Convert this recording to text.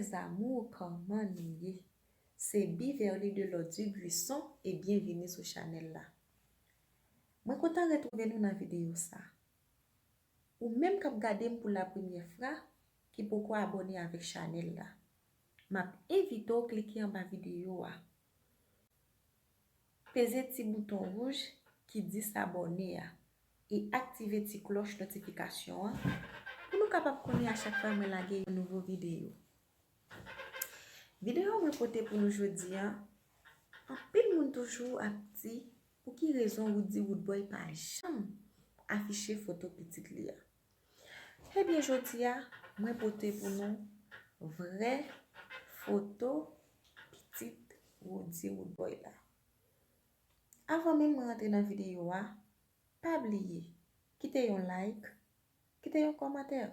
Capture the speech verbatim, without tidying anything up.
Mes amours, kòman nou ye? Se Beverly de Lordy Buisson e byenvini sou chanèl la. Mwen kontan retwouve nou nan videyo sa. Ou menm k ap gade m pou la premyè fwa, ki poko abòne avèk chanèl la, m ap envite w klike anba videyo a. Peze ti bouton wouj ki di s'abonner a e aktive ti klòch notifikasyon an pou nou kapab konnen a chak fwa mwen lage yon nouvo videyo. Videyo mwen pote pou nou jodi a, anpil moun toujou ap di pou ki rezon Roody Roodboy pa janm afiche foto pitit li a. Ebyen, jodi a, mwen pote pou nou vrè foto pitit Roody Roodboy la. Avan menm mwen rantre nan videyo a, pa bliye kite yon like, kite yon kòmantè.